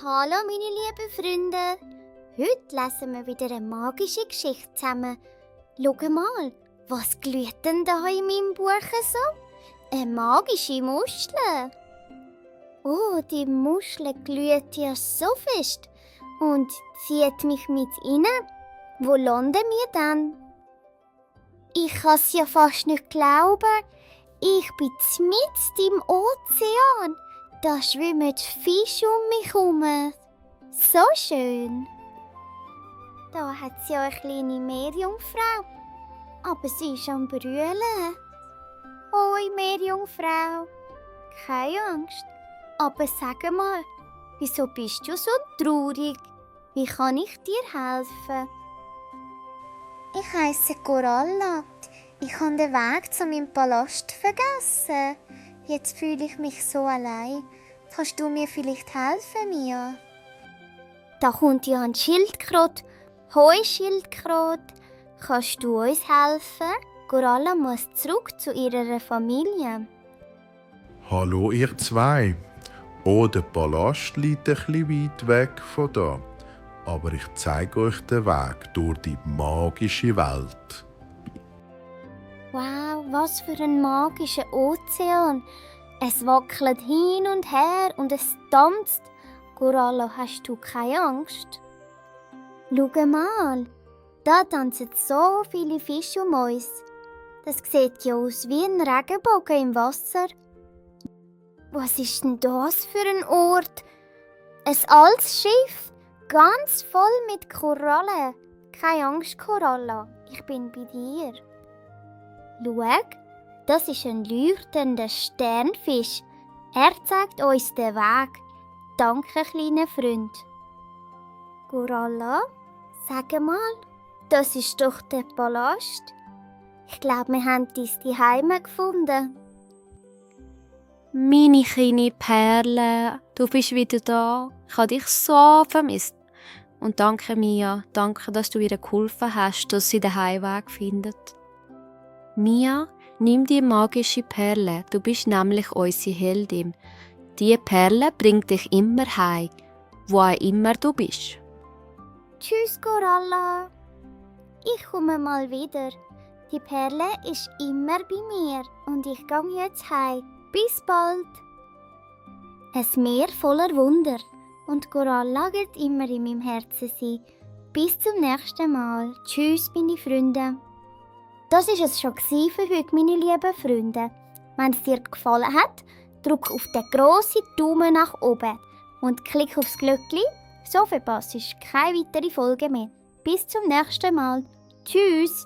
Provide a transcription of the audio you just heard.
Hallo meine lieben Freunde, heute lesen wir wieder eine magische Geschichte zusammen. Schau mal, was glüht denn da in meinem Buch so? Eine magische Muschel. Oh, die Muschel glüht ja so fest und zieht mich mit rein. Wo landen wir dann? Ich kann es ja fast nicht glauben. Ich bin mitten im Ozean. Da schwimmen Fische um mich herum. So schön. Da hat sie ja eine kleine Meerjungfrau. Aber sie ist am Brüllen. Hoi Meerjungfrau. Keine Angst. Aber sag mal, wieso bist du so traurig? Wie kann ich dir helfen? Ich heisse Coralla. Ich habe den Weg zu meinem Palast vergessen. Jetzt fühle ich mich so allein. Kannst du mir vielleicht helfen, Mia? Da kommt ja ein Schildkröte. Hoi Schildkröte. Kannst du uns helfen? Coralla muss zurück zu ihrer Familie. Hallo ihr zwei. Oh, der Palast liegt ein bisschen weit weg von da. Aber ich zeige euch den Weg durch die magische Welt. Wow, was für ein magischer Ozean. Es wackelt hin und her und es tanzt. Coralla, hast du keine Angst? Schau mal, da tanzen so viele Fische um uns. Das sieht ja aus wie ein Regenbogen im Wasser. Was ist denn das für ein Ort? Ein altes Schiff, ganz voll mit Korallen. Keine Angst, Coralla, ich bin bei dir. Schau, das ist ein leuchtender Sternfisch. Er zeigt uns den Weg. Danke, kleiner Freund. Coralla, sag mal, das ist doch der Palast. Ich glaube, wir haben dein Zuhause gefunden. Meine kleine Perle, du bist wieder da. Ich habe dich so vermisst. Und danke Mia, danke, dass du ihr geholfen hast, dass sie den Heimweg findet. Mia, nimm die magische Perle, du bist nämlich unsere Heldin. Die Perle bringt dich immer heim, wo auch immer du bist. Tschüss, Coralla. Ich komme mal wieder. Die Perle ist immer bei mir und ich gehe jetzt heim. Bis bald. Ein Meer voller Wunder und Coralla wird immer in meinem Herzen sein. Bis zum nächsten Mal. Tschüss, meine Freunde. Das war es schon für heute, meine lieben Freunde. Wenn es dir gefallen hat, drück auf den grossen Daumen nach oben und klick aufs Glöckchen, so verpasst du keine weitere Folge mehr. Bis zum nächsten Mal. Tschüss!